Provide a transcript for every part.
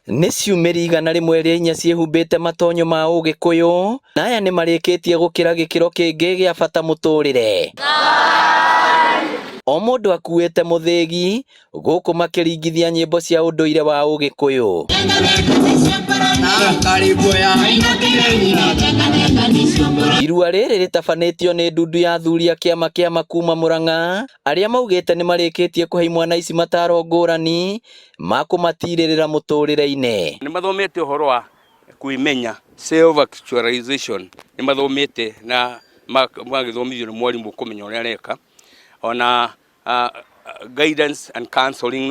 Nĩ ciumĩri 104 ciĩhumbĩte matonyo ma ũgĩkũyũ na aya nĩ marĩkĩtie gũkĩra gĩkĩro kĩngĩ gĩa bata mũtũrĩre. O mũndũ akuĩte mũthĩgi gũkũ makĩringithia nyĩmbo cia ũndũire wa ũgĩkũyũ. Irua rĩrĩ rĩtabanĩtio nĩ ndundu ya athuri a kĩama kĩa kuma Murang'a arĩa maugĩte nĩ marĩkĩtie kũhe imwana ici mataro ngũrani ma kũmatirĩrĩra mũtũrĩre-inĩ. Nĩ mathomete ũhoro wa kwĩmenya, self actualization, nĩ mathomete na magĩthomithio nĩ mwarimũ kũmenya ũrĩa areka, ona guidance and counseling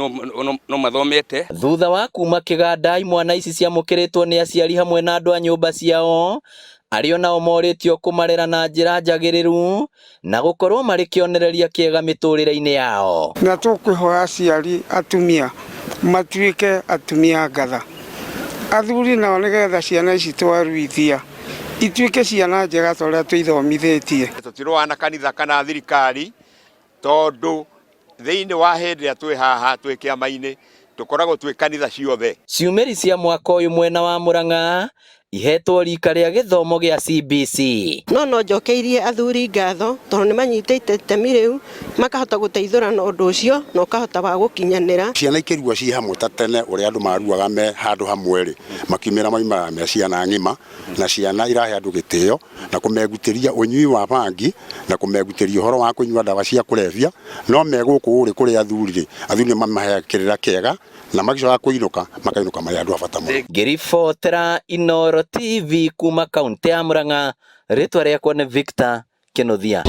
no mathomete. Thutha wa kuma kĩganda, imwana ici ciamũkĩrĩtwo nĩ aciari hamwe na andũ a nyũmba ciao arĩa onao morĩtio kũmarera na njĩra njagĩrĩru na gũkorwo marĩ kĩonereria kĩega mĩtũrĩre-inĩ yao. Na tũkwĩhoya aciari atumia matuĩke atumia ngatha, athuri nao nĩgetha ciana ici twaruithia ituĩke ciana njega ta ũrĩa tũithomithĩtie. Tũtirũaga na kanitha kana thirikari tondũ thĩinĩ wa hĩndĩ ĩrĩa twĩ haha twĩ kĩama-inĩ tũkoragwo twĩ kanitha ciothe. Ciumĩri cia mwaka ũyũ mwena wa Murang'a ihetwo rika rĩa gĩthomo gĩa CBC. No njokeirie athuri ngatho tondũ nĩ manyitĩte itemi rĩu makahota gũteithũrana ũndũ ũcio na ũkahota wa gũkinyanĩra. Ciana ikĩrua ciĩ hamwe ta tene ũrĩa andũ maruaga me handũ hamwe rĩ, makiumĩra maumaga me ciana ng'ima na ciana irahe andũ gĩtĩo na kũmegutĩria ũnyui wa bangi na kũmegutĩria ũhoro wa kũnyua ndawa cia kũrebia, no me gũkũ rĩ kũrĩ athuri rĩ, athuri nĩ mamaheaga kĩrĩra kĩega na magĩcoka kũinũka makainũka marĩ andũ a bata mũno. Ngĩribotera Inooro TV kuma kaunti ya Murang'a, rĩtwa rĩakwa nĩ Victor Kĩnuthia.